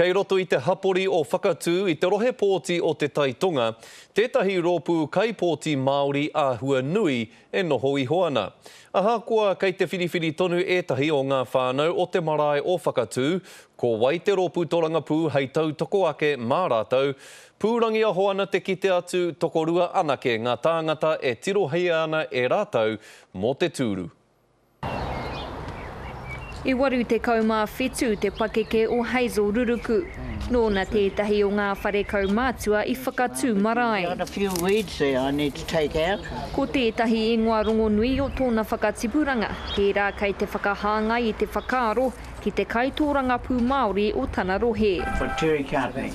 Kei roto i te hapori o Whakatū i te rohe pōti o Te Tai Tonga tētahi rōpū kaipōti Māori āhua nui e noho iho ana. Ahakoa kei te whiriwhiri tonu ētahi o ngā whānau o te marae o Whakatū ko wai te rōpū torangapū hei tautoko ake mā rātou, pūrangiaho ana te kite atu tokorua anake ngā tāngata e tirohia ana e rātou mō te tūru. E 87 te pakeke o Hazel Ruruku. Nōna tētahi o ngā whare kaumātua i Whakatū marae. Ko tētahi ingoa rongonui o tōna whakatipuranga, tērā kei te whakahāngai i te whakaaro ki te kaitōrangapū Māori o tana rohe. For Terry Cartney,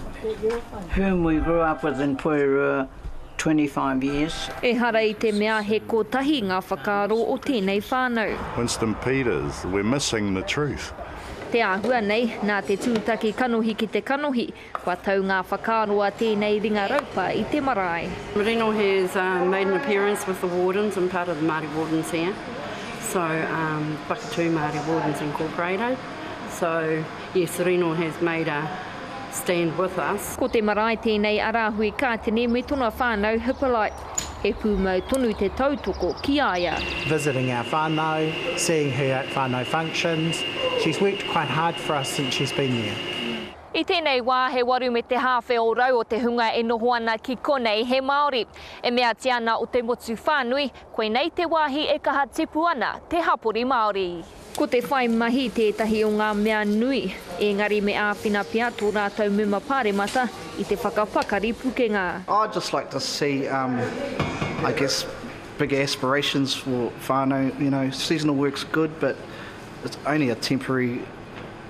whom we grew up with in Porirua, 25 years. Ehara i te mea he kotahi ngā whakaaro o tēnei whānau. Winston Peters, We're missing the truth. Te āhua nei, nā te tūtaki kanohi ki te kanohi, kua tau ngā whakaaro a tēnei ringa raupa i te marae. Marino has made an appearance with the wardens and part of the Māori wardens here, so Whakatū Māori Wardens Incorporated, so yes Rino has made a stand with us. Ko te marae tēnei a Rāhui Kātene me tona whānau Hippolyte. He pūmau tonu te tautoko ki a ia. Visiting our whānau, seeing her at whānau functions, she's worked quite hard for us since she's been there. I tēnei wā he waru me te hāwhe ōrau o te hunga e noho ana ki konei he Māori. E meatia ana o te motu whānui, koinei te wāhi e kaha tipu ana te hapori Māori. Ko te whai mahi tētahi o ngā mea nui, engari me āwhina pea tō rātou mema pāremata i te whakapakari pukenga. I'd just like to see um I guess bigger aspirations for whānau, you know, seasonal work's good but it's only a temporary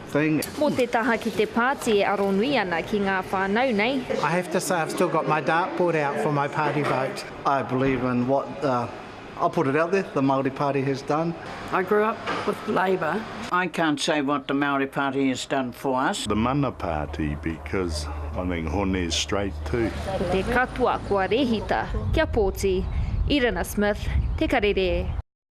thing. Mō te taha ki te pāti e aronui ana ki ngā whānau nei. I have to say I've still got my dartboard out for my party vote. I believe in what the I'll put it out there, the Māori Party has done. I grew up with Labour. I can't say what the Māori Party has done for us. The Mana Party because I think Hone is straight too. Ko te katoa kua rehita kia pōti. Irina Smith, Te Karere.